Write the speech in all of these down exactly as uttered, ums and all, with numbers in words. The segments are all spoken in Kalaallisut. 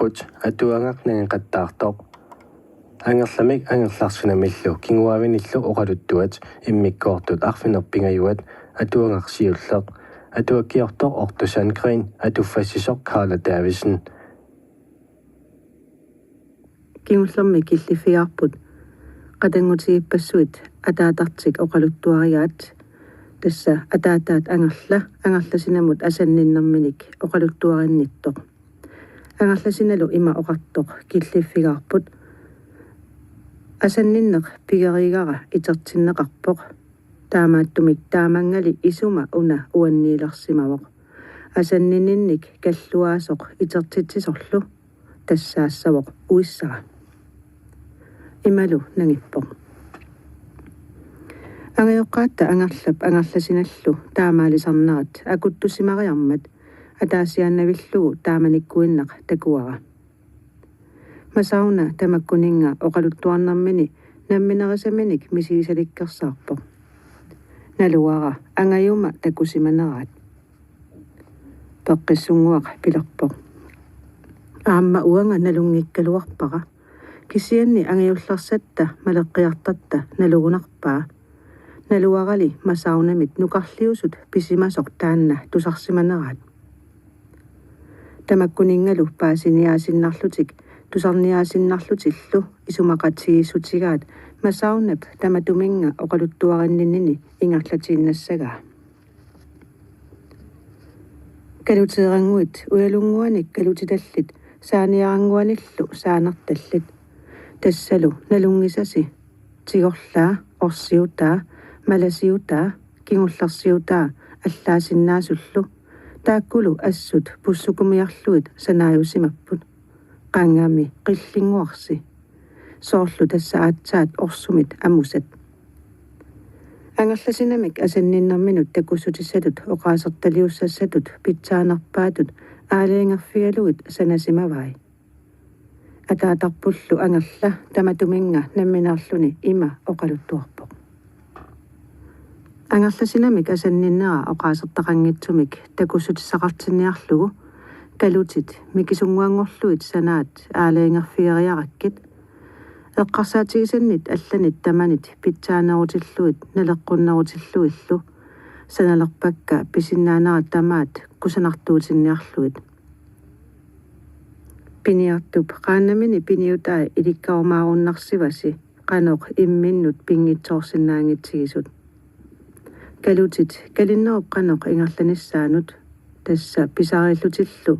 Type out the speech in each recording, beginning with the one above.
Atuagaq nangeqattaartoq. Angerlamik angerlarsinamillu kinguaavinillu oqaluttuat immikkoortut arfineq-pingajuat atuagaq siulleq. Atuakkiortoq Otto Sandgreen, atuffassisoq Karla Davidsen. Kingullermi killiffigaarput qatanngutigippassuit ataatartik oqaluttuarigaat, tassa ataataat Angerla Angerlasinamut asanninnerminik oqaluttuarinnittoq. Angerlasinalu ima oqartoq killiffigaarput: Asanninneq pigerigara itertinneqarpoq. Taamaattumik taamanngali isuma una uanniilersimavoq. Asanninninnik kalluaasoq itertitsisorlu tassaassavoq uissara. Imalu nangippoq: Angajoqqaatta Angerlap Angerlasinallu taamaalisarnerat akuttusimariarmat ataasiaannavillugu taamanikkuinnaq takuara. Masauna tamakkuninnga oqaluttuarnermini namminerisaminik misigisalikkersaarpoq. Naluara angajuma takusimaneraat. Peqqissunnguaq pilerpoq: Aamma uanga nalunngikkaluarpara. Kisianni angajullersatta maleqqiartarta nalugunarpaa. Naluarali Masaunamit nukarliusut pisimasoq taanna tusarsimaneraat. Tamakkuninngalu paasiniaasinnarlutik tusarniaasinnarlutillu isumaqatigiissutigaat Masaunap tamatuminnga oqaluttuarinninnini ingerlatiinnassagaa. Kaluteerannguit ujalunnguanik kalutitallit saaniarannguanillu saanertallit. Tassalu nalunngisasi tigorlaa, orsiutaa, malasiutaa, kingullersiutaa allaasinnaassullu. Taakkulu assut pussukumiarlugit sanaajusimapput. Qangami qillinnguarsi. Soorlu tassa aatsaat orsumit amusat. Angerlasinamik asanninnerminut takussutissatut oqaasertaliussassatut pitsaanerpaatut aalajangerfigalugit sanasimavai. Ataatarpullu Angerla tamatuminnga nammineerluni ima oqaluttuarpoq: Angerlasinamik asanninnera oqaasertaqanngitsumik takussutissaqartinniarlugu kalutit mikisunnguanngorlugit sanaat aalajangerfigeriarakkit. Eqqarsaatigisannit allanit tamanit pitsaanerutillugit naleqqunnerutillugillu sanalerpakka pisinnaanerat tamaat kusanartuutinniarlugit. Piniartup qaannamini piniutai ilikkarumaarunnarsivarsi qanoq imminnut pinngitsoorsinnaanngitsigisut. Kalutit kalinnerup qanoq ingerlanissaanut, tassa pisariillutillu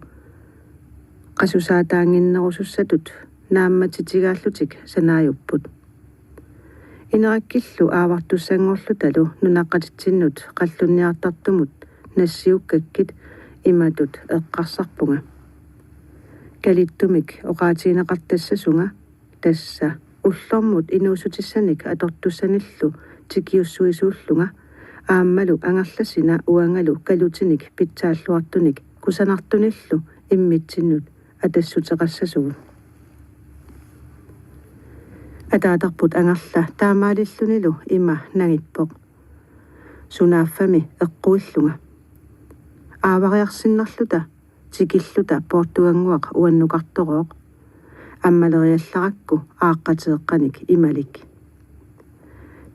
qasusaataannginnerusussatut naammattitigaallutik sanaajupput. Inerakkillu aavartussanngorlutalu nunaqqatitsinnut qallunniartartumut nassiukkakkit imatut eqqarsarpunga: Kalittumik oqaatigineqartassasunga, tassa ullormut inuussutissanik atortussanillu tikiussuisuullunga, aammalu Angerlasina uangalu kalutinik pitsaalluartunik kusanartunillu immitsinnut atassuteqassasugut. Ataatarput Angerla taamaalillunilu ima nangippoq: Sunaaffami eqquillunga. Aavariarsinnarluta tikilluta poortugannguaq uannukartorooq. Ammaleriallarakku aaqqateeqqanik imalik.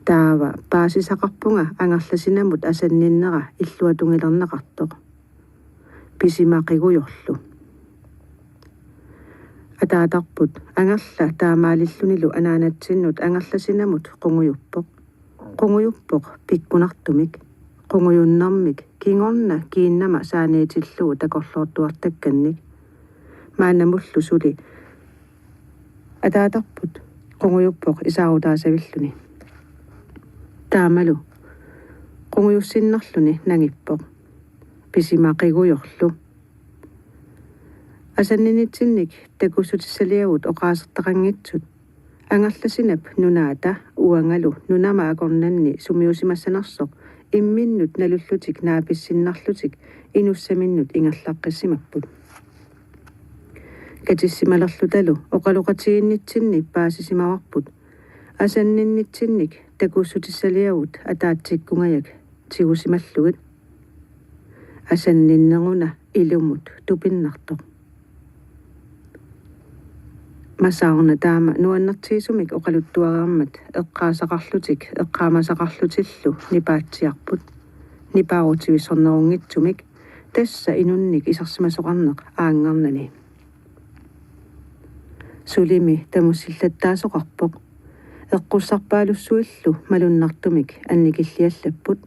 Taava paasisaqarpunga Angerlasinamut asanninnera illuatungilerneqartoq. Pisimaqigujorlu. Ataatarput Angerla taamaalillunilu anaanatsinnut Angerlasinamut qungujuppoq. Qungujuppoq pikkunartumik, qungujunnermik kingorna kiinnama saaniitillugu takorloortuartakkannik. Maannamullu suli ataatarput qungujuppoq isaarutaasavilluni. Taamalu qungujussinnarluni nangippoq: Pisimaqigujorlu. Asanninnitsinnik takussutissaliavut oqaasertaqanngitsut Angerlasinap nunaata uangalu nunama akornanni sumiusimassanersoq imminnut nalullutik naapissinnarlutik inussaminnut ingerlaqqissimapput. Katissimalerlutalu oqaloqatigiinnitsinni paasisimavarput asanninnitsinnik takussutissaliavut ataatsikkunngajak tigusimallugit. Asanninneruna ilumut tupinnartoq. Masaarna taama nuannertigisumik oqaluttuareermat eqqaasaqarlutik eqqaamasaqarlutillu nipaatsiarput. Nipaarutivissornerunngitsumik tassa inunnik isersimasoqarneq aanngarnani. Sulimi tamussillattaasoqarpoq. Eqqussarpaalussuillu malunnartumik annikilliallapput.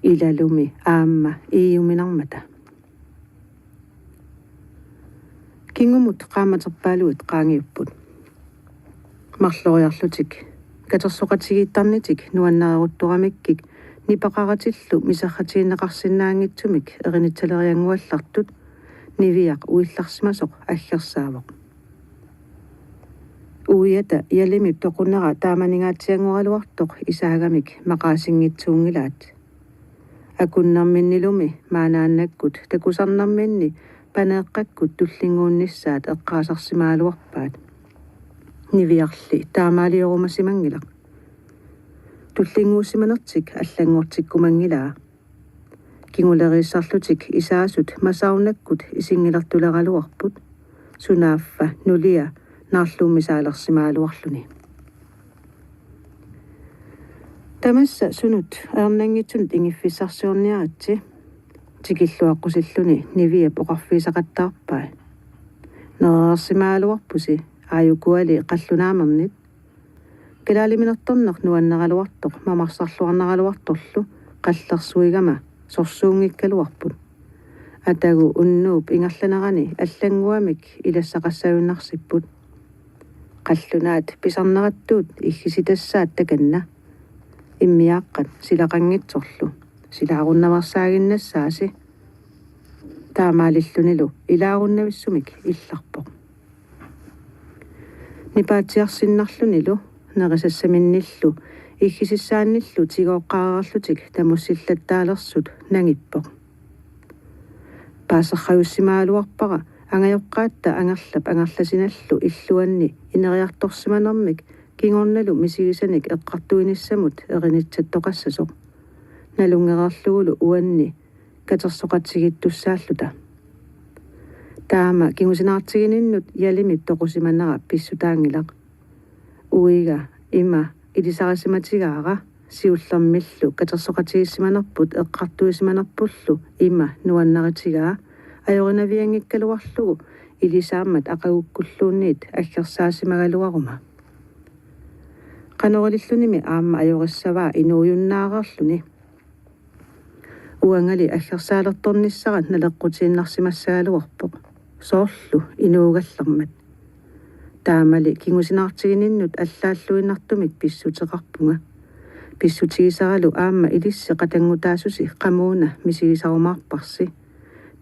Ilalumi aamma iiuminarmata. Kingumut qaammaterpaaluit qaangiupput. Marloriarlutik katersoqatigiittarnitik nuannareeruttoramikkik nipaqaratillu miserratigineqarsinnaanngitsumik erinitsaleriannguallartut Niviaq uillarsimasoq aggersaavoq. Uiata Jalimip toqunera taamaningaatsianngoraluartoq isaagamik maqaasinngitsuunngilaat. Akunnerminnilumi maanaannakkut takusarnerminni paneeqqakkut tullinnguunnissaat eqqaasarsimagaluarpaat. Niviarli taamaaliorumassimanngilaq. Tullinnguussimanertik allanngortikkumanngilaa. Kinguleriissarlutik isaasut Masaarnakkut isinngilertuleraluarput. Sunaaffa nulia naarluummisaalersimagaluarluni. Tamassa sunut ajornanngitsunut ingiffissarsiorniaritsi, tikilluaqqusilluni Niviap oqarfigisaqattaarpai. Nereersimagaluarpusi aajukuali qallunaamernit. Kalaaliminertorneq nuanneraluartoq mamarsarluarneraluartorlu qallersuigama sorsuunngikkaluarput. Atagu unnuup ingerlanerani allannguamik ilassaqassajunnaarsipput. Qallunaat pisarnerattuut iggissitassaat takanna. Immiaaqqat silaqanngitsorlu. Silaarunnaveersaaginnassaasi. Taamaalillunilu ilaarunnavissumik illarpoq. Nipaatsiarsinnarlunilu nerisassaminnillu iggisissaannillu tigooqqaarlutik tamussillattaalersut nangippoq. Paaserrajussimagaluarpara angajoqqaatta Angerlap Angerlasinallu illuanni ineriartorsimanermik kingornalu misigisanik eqqartuinissamut erinitsattoqassasoq. Nalunngereerlugulu uanni katersoqatigiittussaalluta. Taama kingusinaartigininnut Jalimip toqusimanera pissutaanngilaq. Uiga ima ilisarisimatigaara siullermillu katersoqatigiissimanerput eqqartuisimanerpullu ima nuannaritigaa ajorinavianngikkaluarlugu ilisaammat aqagukkulluunniit aggersaasimagaluaruma. Qanoq ilillunimi aamma ajorissavaa inuujunnaarluni. Uangali aggersaalertornissara naleqqutiinnarsimassagaluarpoq. Soorlu inuugallarmat. Taamali kingusinaartigininnut allaalluinnartumik pissuteqarpunga. Pissutigisaralu aamma ilissi qatanngutaasusi qamuuna misigisarumaarparsi.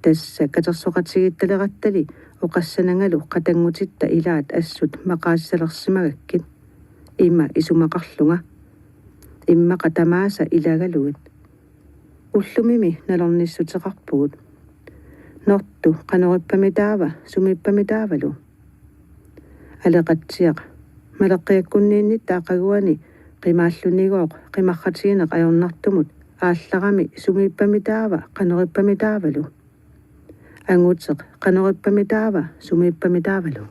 Tassa katersoqatigiittalerattali oqassanangalu qatanngutitta ilaat assut maqaasisalersimagakkit. Ima isumaqarlunga. Immaqa tamaasa ilagalugit. Ullumimi nalornissuteqarpugut. Nortu, qanorippami taava, sumiippami taavalu? Aleqatsiaq, maleqqiakkunniinnitta aqaguani qimaallunigooq qimarratigineq ajornartumut aallarami sumiippami taava, qanorippami taavalu? Anguteq, qanorippami taava, sumiippami taavalu?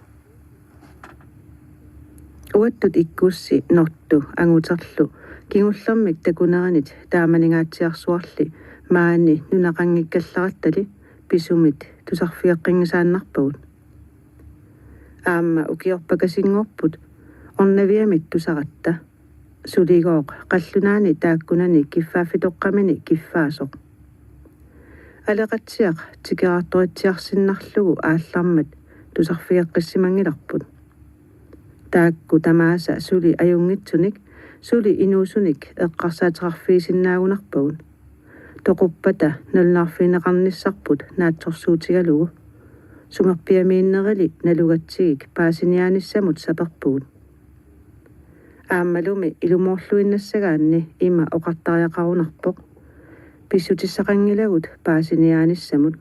Uattut ikkussi Nortu anguterlu kingullermik takunerinit taamaningaatsiarsuarli maani nunaqanngikkallartali pisumit tusarfigeqqinngisaannarpagut. Aamma ukiorpakasinngorput ornaviamit tusaratta. Suligooq qallunaani taakkunani kiffaaffitoqqamini kiffaasoq. Aleqatsiaq tikeraartoritsiarsinnarlugu aallarmat tusarfigeqqissimanngilarput. Taakku tamaasa suli ajunngitsunik, suli inuusunik eqqarsaateqarfigisinnaagunarpagut. Toquppata nalunaarfigineqarnissarput naatsorsuutigalugu. Sumerpiamiinnerili nalugatsigik paasiniaanissamut saperpugut. Aammalumi ilumoorluinnassagaanni ima oqartariaqarunarpoq: Pissutissaqanngilagut paasiniaanissamut.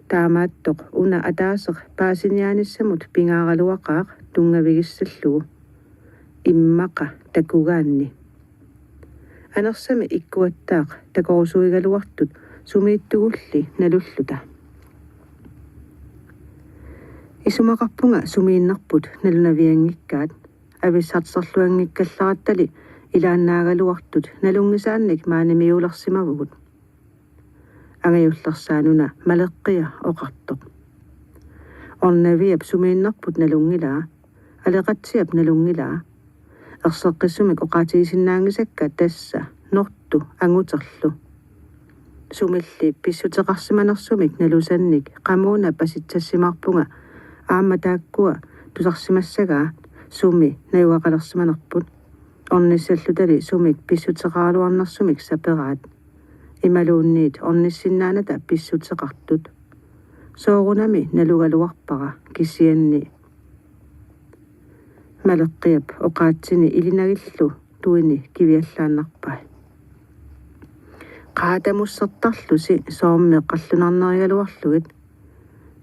Taamaattoq una ataaseq paasiniaanissamut pingaaraluaqaaq tunngavigissallugu. Immaqa takugaanni. Anersami ikkuattaaq takorusuigaluartut sumiittugulli nalulluta. Isumaqarpunga sumiinnarput nalunavianngikkaat, avissarserluanngikkallartali ilaannaagaluartut nalunngisaannik maanimiuulersimavugut. Angajullersaanuna Maleqqia oqartoq: Ornaviap sumiinnarput nalunngilaa, Aleqatsiap nalunngilaa. Erseqqissumik oqaatigisinnaanngisakka tassa Nortu anguterlu. Sumilli pissuteqarsimanersumik nalusannik qamuuna pasitsassimaarpunga aamma taakkua tusarsimassagaa sumi najugaqalersimanerput. Ornissallutali sumik pissuteqaraluarnersumik saperaat. Imaluunniit ornissinnaanata pissuteqartut. Soorunami nalugaluarpara kisianni Maleqqiap oqaatsini ilinagillu tuini kiviallaannarpai. Qaatamussertarlusi soormi qallunarnerigaluarlugit,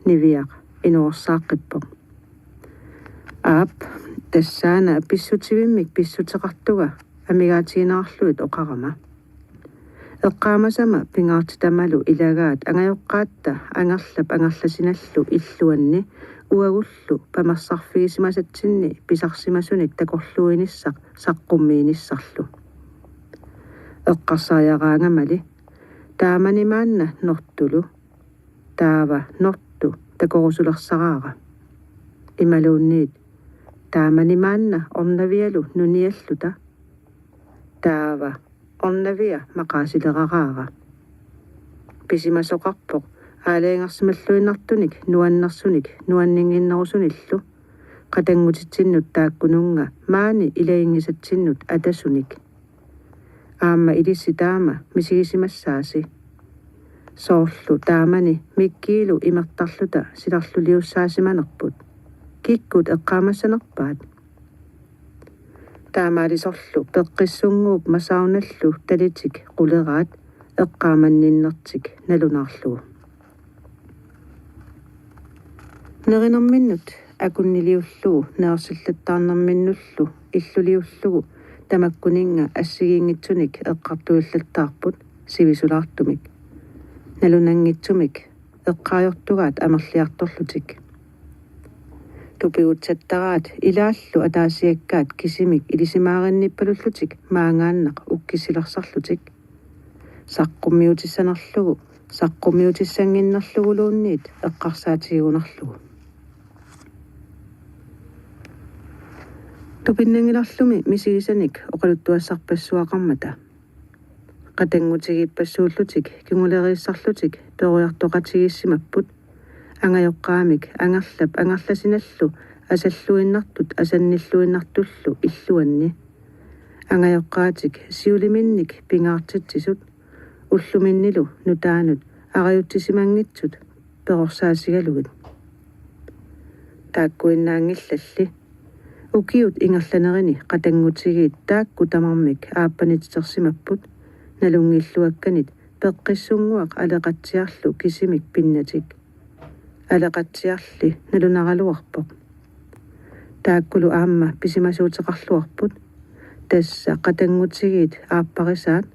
Niviaq inuussaaqqippoq. Aap, tassaana pissutivimmik pissuteqartunga amigaatiginerarlugit oqarama. Eqqaamasama pingaartitamalu ilagaat angajoqqaatta Angerlap Angerlasinallu illuanni uagullu pamersarfigisimasatsinni pisarsimasunik takorluuinissaq saqqummiinissarlu. Eqqarsariaraangamali: Taamani maanna Nortulu. Taava Nortu takorusulersaraara. Imaluunniit: Taamani maanna Ornavialu nunialluta. Taava Ornavia maqaasileraraara. Pisimasoqarpoq aalajangersimalluinnartunik nuannersunik nuanninnginnerusunillu, qatanngutitsinnut taakkununnga maani ilaginngisatsinnut atasunik. Aamma ilissi taama misigisimassaasi. Soorlu taamani Mikkiilu imertarluta silarluliussaasimanerput. Kikkut eqqaamassanerpaat? Taamaalisorlu Peqqissunnguup Masaunallu talitik quleraat eqqaamanninnertik nalunaarlugu. Nerinerminnut akunniliullugu neersillattaarnerminnullu illuliullugu tamakkuninnga assigiinngitsunik eqqartuillattaarput sivisulaartumik. Nalunanngitsumik eqqaajortugaat amerliartorlutik. Tupigutsattaraat ilaallu ataasiakkaat kisimik ilisimaarinnippalullutik maangaannaq ukkissilersarlutik. Saqqummiutissanerlugu, saqqummiutissannginnerluguluunniit eqqarsaatigigunarlugu. Tupinnanngilarlumi misigisanik oqaluttuassarpassuaqarmata. Qatanngutigiippassuullutik kinguleriissarlutik peroriartoqatigiissimapput. Angajoqqaamik Angerlap Angerlasinallu asalluinnartut asannilluinnartullu illuanni. Angajoqqaatik siuliminnik pingaartitsisut, ulluminnilu nutaanut arajutsisimanngitsut perorsaasigalugit. Taakkuinnaanngillalli. Ukiut ingerlanerini qatanngutigiit taakku tamarmik aappanititersimapput, nalunngilluakkanit Peqqissunnguaq Aleqatsiarlu kisimik pinnatik. Aleqatsiarli nalunaraluarpoq. Taakkulu aamma pisimasuuteqarluarput. Tassa qatanngutigiit aapparisaat,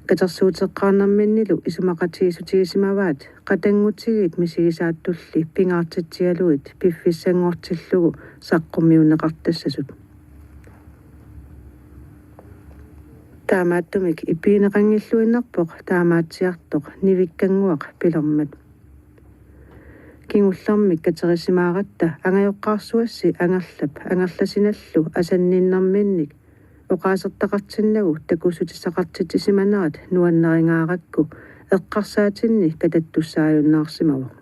katersuuteqqaarnerminnilu isumaqatigiissutigisimavaat qatanngutigiit misigisaattulli pingaartitsigalugit piffissanngortillugu saqqummiunneqartassasut. Taamaattumik ipigineqanngilluinnarpoq taamaatsiartoq Nivikkannguaq pilermat. Kingullermik katerisimaaratta angajoqqaarsuassi Angerlap Angerlasinallu asanninnerminnik oqaasertaqartinnagu takussutissaqartitsisimanerat nuannarigaarakku eqqarsaatinni katattussaajunnaarsimavoq.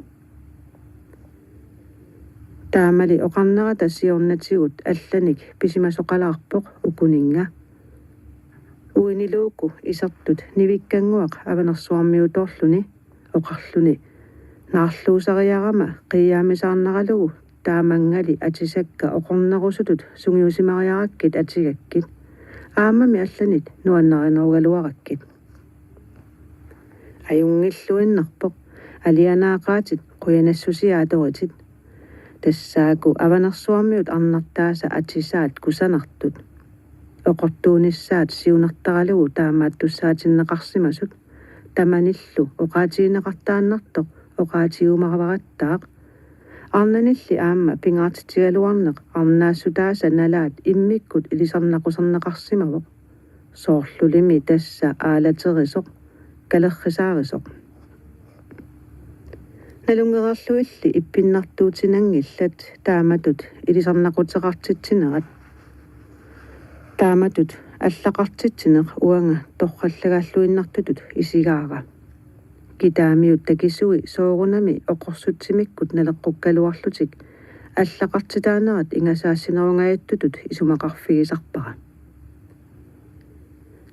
Taamali oqarnerata siornatigut allanik pisimasoqalaarpoq ukuninnga. Uiniluuku isertut Nivikkannguaq Avanersuarmiutoorluni oqarluni: Naarluusariarama qiiaamisaarnaralugu taamanngali atisakka oqornerusutut sungiusimariarakkit atigakkit. Aammami allanit nuannarinerugaluarakkit. Ajunngilluinnarpoq, alianaaqaatit qujanassusia atoritit. Tassaaku Avanersuarmiut arnartaasa atisaat kusanartut. Oqortuunissaat siunertaralugu taamaattussaatinneqarsimasut, tamanillu oqaatigineqartaannartoq oqaatigiumavarattaaq. Arnanilli aamma pingaartitsigaluarneq arnaassutaasa nalaat immikkut ilisarnaquserneqarsimavoq. Soorlulimi tassa aalaterisoq, kalerrisaarisoq. Nalunngereerlugilli ippinnartuutinanngillat taamatut ilisarnaquteqartitsinerat. Taamatut allaqartitsineq uanga torrallagaalluinnartutut isigaara. Kitaamiut takisui soorunami oqorsutsimikkut naleqqukkaluarlutik allaqartitaanerat ingasaassinerungajattutut isumaqarfigisarpara.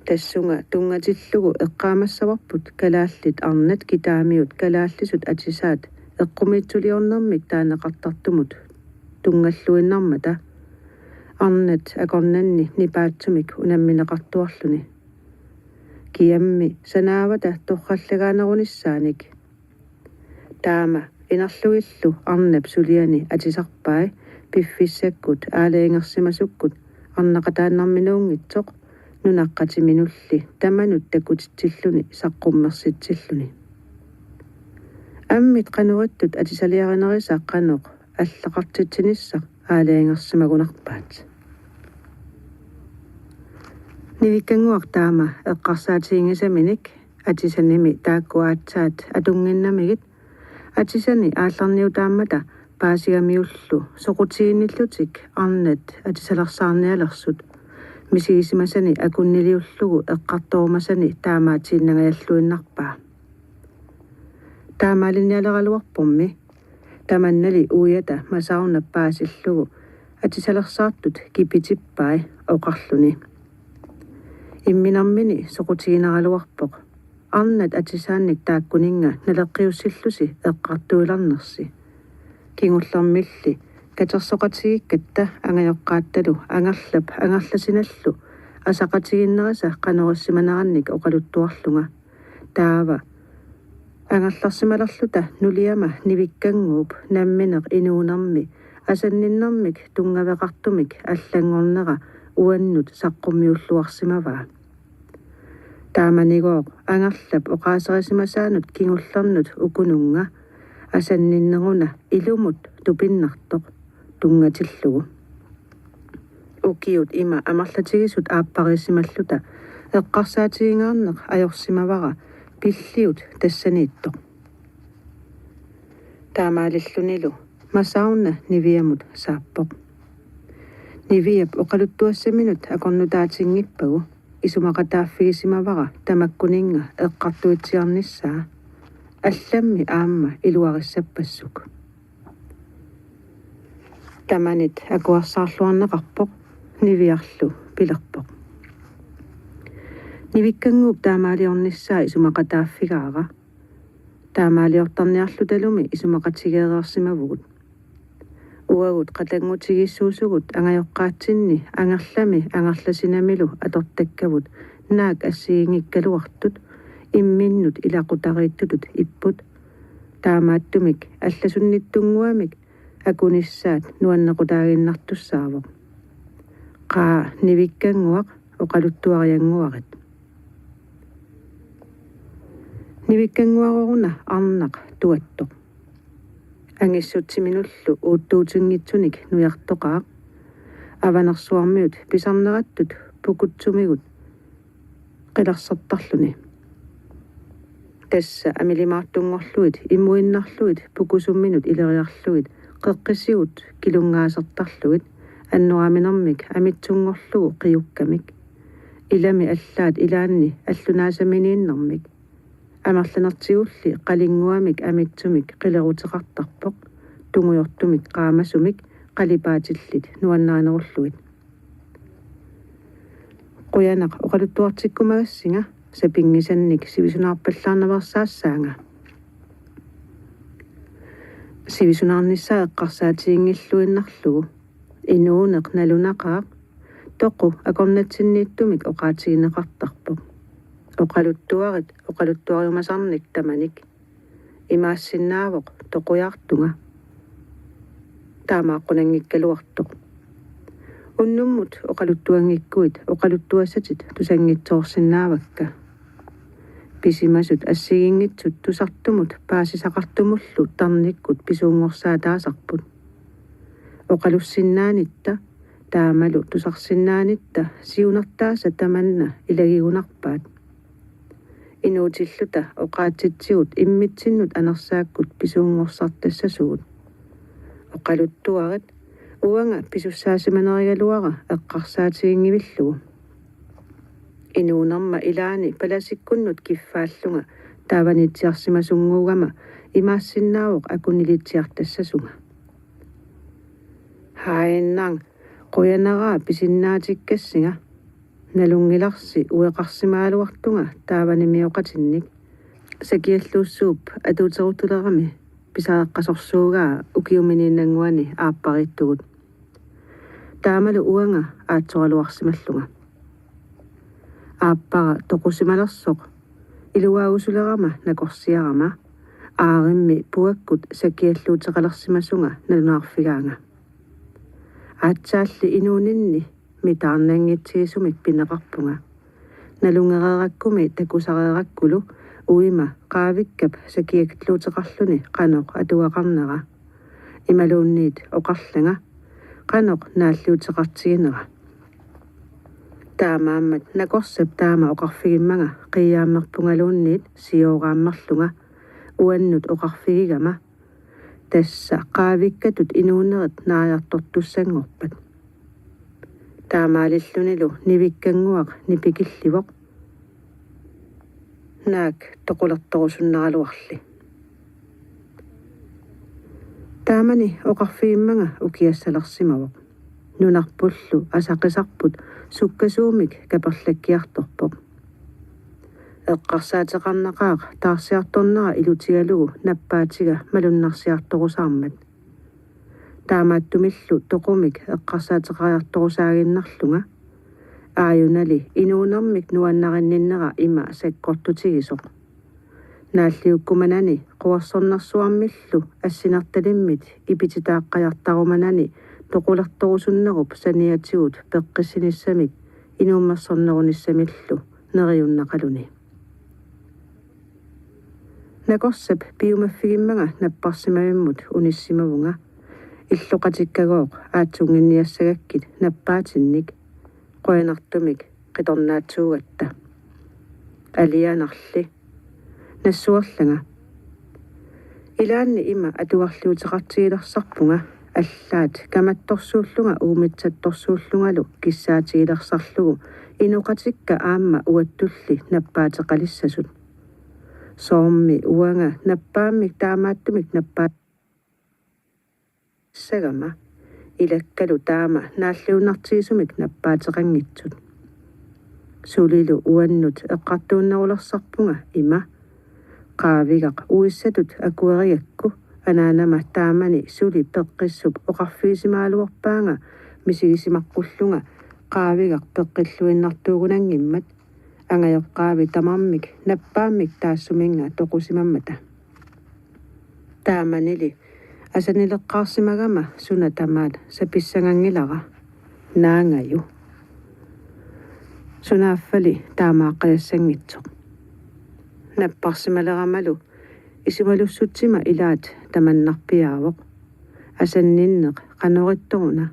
Tassunga tunngatillugu eqqaamassavarput kalaallit arnat kitaamiut kalaallisut atisaat eqqumiitsuliornermik taaneqartartumut tunngalluinnarmata, arnat akornanni nipaatsumik unammineqartuarluni. Kiammi sanaavata torrallagaanerunissaanik. Taama inerlugillu arnap suliani atisarpai piffissakkut aalajangersimasukkut arnaqataannarminuunngitsoq nunaqqatiminulli tamanut takutitsilluni saqqummersitsilluni. Ammit qanorittut atisaliarinerisa qanoq allaqartitsinissaq aalajangersimagunarpaat. Nivikkannguaq taama eqqarsaatiginngisaminik atisanimi taakku aatsaat atunnginnamigit atisani aallarniutaammata paasigamiullu soqutiginnillutik arnat atisalersaarnialersut misigisimasani akunniliullugu eqqartorumasani taamaatiinnangajalluinnarpaa. Taamaalinnialeraluarpormi tamannali uiata Masauna paasillugu atisalersaartut kipitippai oqarluni: Imminermini soqutigineraluarpoq arnat atisaannik taakkuninnga naleqqiussillusi eqqartuilernersi. Kingullermilli katersoqatigiikkatta angajoqqaattalu Angerlap Angerlasinallu asaqatiginnerisa qanorissimanerannik oqaluttuarlunga. Taava angerlarsimalerluta nuliama Nivikkannguup nammineq inuunermi asanninnermik tunngaveqartumik allanngornera uannut saqqummiulluarsimavaa. Taamanigooq Angerlap oqaaserisimasaanut kingullernut ukununnga asanninneruna ilumut tupinnartoq tunngatillugu. Ukiut ima amerlatigisut aappariisimalluta eqqarsaatigingaarneq ajorsimavara pilliut tassaniittoq. Taamaalillunilu Masauna Niviamut saappoq. Niviap oqaluttuassaminut akornutaatiginngippagu isumaqataaffigisimavara tamakkuninnga eqqartuitsiarnissaa, allammi aamma iluarissappassuk. Tamanit akuersaarluarneqarpoq, Niviarlu pilerpoq. Nivikkannguup taamaaliornissaa isumaqataaffigaara. Taamaaliortarniarlutalumi isumaqatigeereersimavugut. Uagut qatanngutigiissuusugut angajoqqaatsinni Angerlami Angerlasinamilu atortakkavut naak assigiinngikkaluartut imminnut ilaqutariittutut ipput. Taamaattumik allasunnittunnguamik akunissaat nuannequtaaginnartussaavoq. Qaa, Nivikkannguaq, oqaluttuariannguarit. Nivikkannguaroruna arnaq tuattoq. Angissutsiminullu uuttuutinngitsunik nujartoqaaq. Avanersuarmiut pisarnerattut pukutsumigut qilersertarluni. Tassa amilimaartunngorlugit imuinnarlugit pukusumminut ileriarlugit qeqqisigut kilunngaasertarlugit annoraaminermik amitsunngorlugu qiukkamik. Ilami allaat ilaanni allunaasaminiinnermik. Amerlanertigulli qalinnguamik amitsumik qileruteqartarpoq, tungujortumik qaamasumik qalipaatillit nuannarinerullugit. Qujanaq oqaluttuartikkumagassinga, sapinngisannik sivisunaarpallaarnaveersaassaanga. Sivisunaarnissaa eqqarsaatiginngilluinnarlugu. Inuuneq nalunaqaaq, toqu akornatsinniittumik oqaatigineqartarpoq. Oqaluttuarit oqaluttuariumasarnik tamanik. Imaassinnaavoq toqujaartunga. Taamaaqqunanngikkaluartoq. Unnummut oqaluttuanngikkuit oqaluttuassatit tusanngitsoorsinnaavakka. Pisimasut assigiinngitsut tusartumut paasisaqartumullu tarnikkut pisuunngorsaataasarput. Oqalussinnaanitta taamalu tusarsinnaanitta siunertaasa tamanna ilagigunarpaat. Inuutilluta oqaatsitsigut immitsinnut anersaakkut pisuunngorsartassasugut. Oqaluttuarit, uanga pisussaasimanerigaluara eqqarsaatiginngivillugu. Inuunerma ilaani palasikkunnut kiffaallunga taavaniitsiarsimasunnguugama imaassinnaavoq akunilitsiartassasunga. Hainang, qujanaqaaq pisinnaatikkassinga. Nalunngilarsi ueqarsimagaluartunga taavanimioqatinnik. Sakialluussuup atuuteruttulerami pisariiqqasorsuugaa ukiuminiinnannguani aappariittugut. Taamalu uanga aatsoraluarsimallunga. Aappara toqusimalersoq iluaagusulerama nakorsiarama aarimmi puakkut sakialluuteqalersimasunga nalunaarfigaanga. Aatsaalli inuuninni mitaarnanngitsigisumik pineqarpunga. Nalunngereerakkumi takusareerakkulu uima qaavikkap sakialluuteqarluni qanoq atugaqarnera. Imaluunniit oqarlanga qanoq naalliuteqartiginera. Taamaammat nakorsap taama oqarfigimmanga qiiaammerpungaluunniit siooraammerlunga uannut oqarfigigama: Tassa qaavikkatut inuunerit naajartortussanngorpat. Taamaalillunilu nivikkannguaq nipikillivoq. Naak toqulertorusunnaraluarli. Taamani oqarfigimmanga ukiassalersimavoq. Nunarpullu asaqisarput sukkasuumik kaperlakkiartorpoq. Eqqarsaateqarnaqaaq taarsiartornera ilutigalugu nappaatiga malunnarsiartorusaarmat. Taamaattumillu toqumik eqqarsaateqariartorusaaginnarlunga. Aajunali inuunermik nuannarinninnera ima sakkortutigisoq. Naalliukkumanani quersornersuarmillu assinertalimmit ipititaaqqajartarumanani toqulertorusunnerup saniatigut peqqissinissamik inuummersornerunissamillu neriunnaqaluni. Nakorsap piumaffigimmanga napparsimavimmut unissimavunga. Illoqatikkagooq aatsunnginniassagakkit nappaatinnik. Qujanartumik qitornaatsuugatta. Alianarli. Nassuerlanga. Ilaanni ima atugarliuteqartigilersarpunga, allaat kamattorsuullunga uumitsattorsuullungalu kissaatigilersarlugu inoqatikka aamma uattulli nappaateqalissasut. Soormi uanga nappaammik taamaattumik nappaa- sagama, ilakkalu taama naalliunnartigisumik nappaateqanngitsut. Sulilu uannut eqqartuunnerulersarpunga ima: Qaavigaq uissatut akuerigakku anaanama taamani suli peqqissup oqarfigisimagaluarpaanga misigisimaqqulluga qaavigaq peqqilluinnartuugunanngimmat, angajoqqaavi tamarmik nappaammik taassuminnga toqusimammata. Taamanili asanileqqaarsimagama suna tamaat sapissanganngilara. Naangaju. Sunaaffali taamaaqqajassanngitsoq. Napparsimaleramalu isumalussutsima ilaat tamannarpiaavoq. Asanninneq qanorittoruna.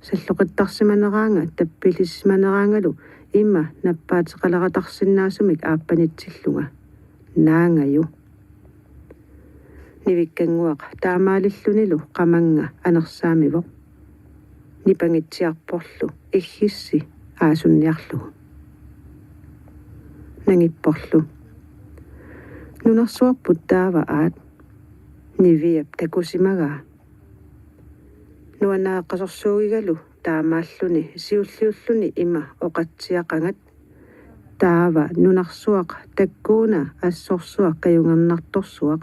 Salloqittarsimaneraanga tappilisimaneraangalu ima nappaateqaleratarsinnaasumik aappanitsillunga. Naangaju. Nivikkannguaq taamaalillunilu qamannga anersaamivoq. Nipangitsiarporlu iggissi aasunniarlugu. Nangipporlu: Nunarsuarput taava aat? Niviap takusimagaa. Nuannaaqqasorsuugigalu taamaalluni siulliulluni ima oqatsiaqagat: Taava nunarsuaq takkuuna assorsuaq kajungernartorsuaq.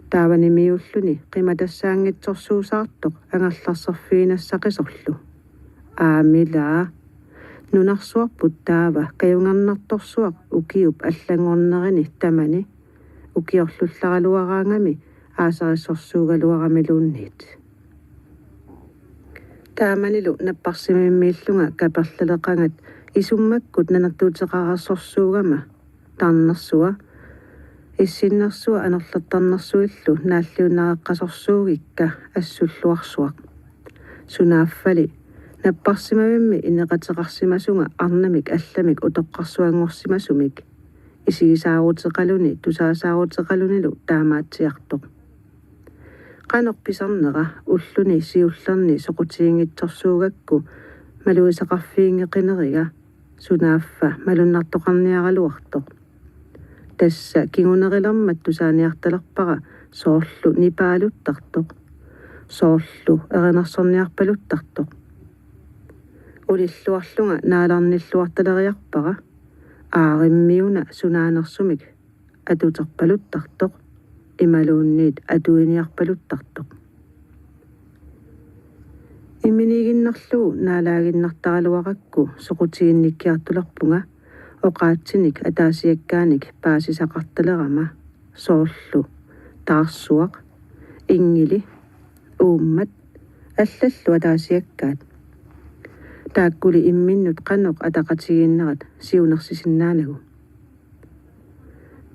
Taavanimiuulluni qimatassaanngitsorsuusaartoq angerlarserfiginnassaqisorlu. Aamilaa. Nunarsuarput taava kajungernartorsuaq ukiup allanngornerini tamani ukiorlullaraluaraangami aasarissorsuugaluaramiluunniit. Taamanilu napparsimavimmiillunga kaperlaleqagat isummakkut nanertuuteqarersorsuugama tarnersua, issinnersua anorlertarnersuillu naalliunnareqqasorsuugikka assulluarsuaq. Sunaaffali napparsimavimmi ineqateqarsimasunga arnamik allamik utoqqarsuanngorsimasumik, isigisaaruteqaluni tusaasaaruteqalunilu taamaatsiartoq. Qanoq pisarnera ulluni siullerni soqutiginngitsorsuugakku malugisaqarfiginngeqineriga, sunaaffa malunnartoqarniaraluartoq. Tassa kingunerilermat tusaaniartalerpara soorlu nipaaluttartoq, soorlu erinarsorniarpaluttartoq. Ulilluarlunga naalarnilluartaleriarpara, aarimmiuna sunaanersumik atuterpaluttartoq imaluunniit atuiniarpaluttartoq. Imminiiginnarlugu naalaaginnartaraluarakku soqutiginnikkiartulerpunga oqaatsinik ataasiakkaanik paasisaqartalerama, soorlu taarsuaq, inngili, uummat, allallu ataasiakkaat. Taakkuli imminnut qanoq ataqatigiinnerat siunersisinnaanagu.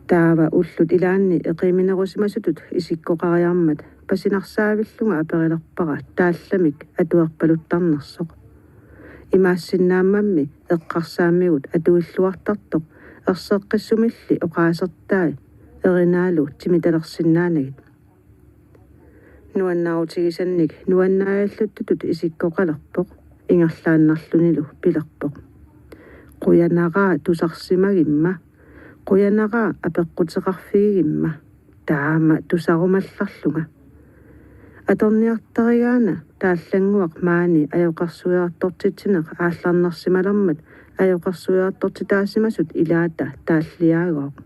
Taava ullut ilaanni eqiiminerusimasutut isikkoqariarmat pasinarsaavillunga aperilerpara taallamik atuerpaluttarnersoq. Imaassinnaammammi eqqarsaammigut atuilluartartoq erseqqissumilli oqaasertai erinaalu timitalersinnaanagit. Nuannaarutigisannik nuannaajalluttutut isikkoqalerpoq, ingerlaannarlunilu pilerpoq: Qujanaqaaq tusarsimagimma, qujanaqaaq apeqquteqarfigigimma, taama tusarumallarlunga. Atorniartarigaana taallannguaq maani ajoqersuiartortitsineq aallarnersimalermat ajoqersuiartortitaasimasut ilaata taalliaagooq.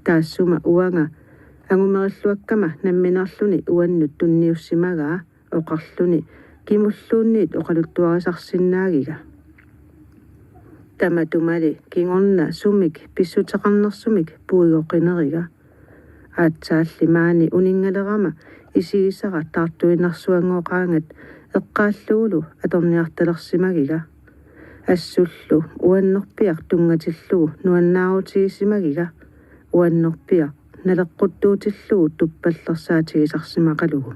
Taassuma uanga angumerilluakkama nammineerluni uannut tunniussimagaa oqarluni kimulluunniit oqaluttuarisarsinnaagiga. Tamatumali kingorna sumik pissuteqarnersumik puigoqineriga. Aatsaalli maani uninngalerama isigisara taartuinnarsuanngooqaangat eqqaallugulu atorniartalersimagiga. Assullu uannerpiaq tunngatillugu nuannaarutigisimagiga, uannerpiaq naleqquttuutillugu tuppallersaatigisarsimaqalugu.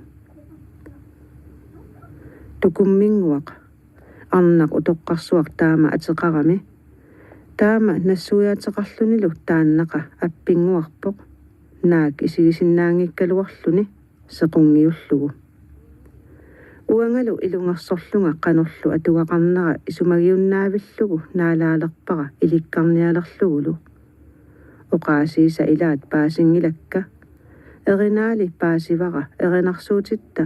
Tukumminnguaq, arnaq utoqqarsuaq taama ateqarami, taama nassuiaateqarlunilu taannaqa appinnguarpoq, naak isigisinnaanngikkaluarluni sequnngiullugu. Uangalu ilungersorlunga qanorlu atugaqarnera isumagiunnaavillugu naalaalerpara ilikkarnialerlugulu. Oqaasiisa ilaat paasinngilakka. Erinaali paasivara erinarsuutitta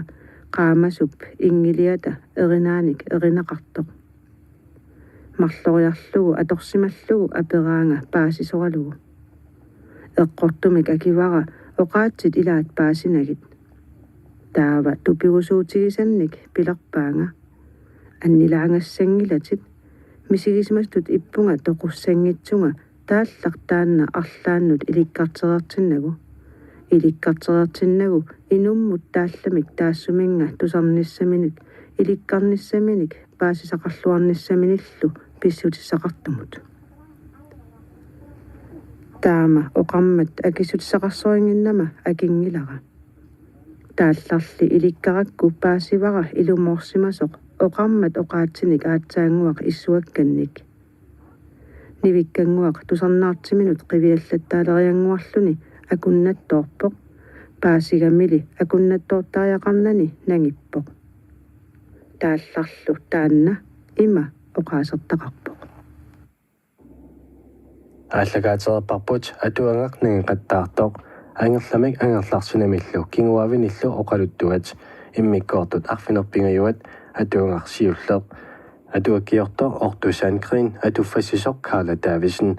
qaamasup inngiliata erinaanik erinaqartoq. Marloriarlugu atorsimallugu aperaanga paasisoralugu. Eqqortumik akivara oqaatsit ilaat paasinagit. Taava tupigusuutigisannik pilerpaanga: Annilaangassanngilatit, misigisimasutut ippunga toqussanngitsunga taallaq taanna arlaannut ilikkartereertinnagu. Ilikkartereertinnagu inummut taallamik taassuminnga tusarnissaminik ilikkarnissaminik paasisaqarluarnissaminillu pissutissaqartumut. Taama oqarmat akissutissaqarsorinnginnama akinngilara. Taallarli ilikkarakku paasivara ilumoorsimasoq oqarmat oqaatsinik aatsaannguaq issuakkannik. Nivikkannguaq tusarnaartiminut qiviallattaaleriannguarluni akunnattoorpoq, paasigamili akunnattoortariaqarnani nangippoq. Taallarlu taanna ima oqaasertaqarpoq: Aallakaatereerparput atuagaq nangeqattaartoq, angerlamik angerlarsinamillu kinguaavinillu oqaluttuat, immikkoortut arfineq-pingajuat, atuagaq siulleq. Atuakkiortoq Otto Sandgreen, atuffassisoq Karla Davidsen.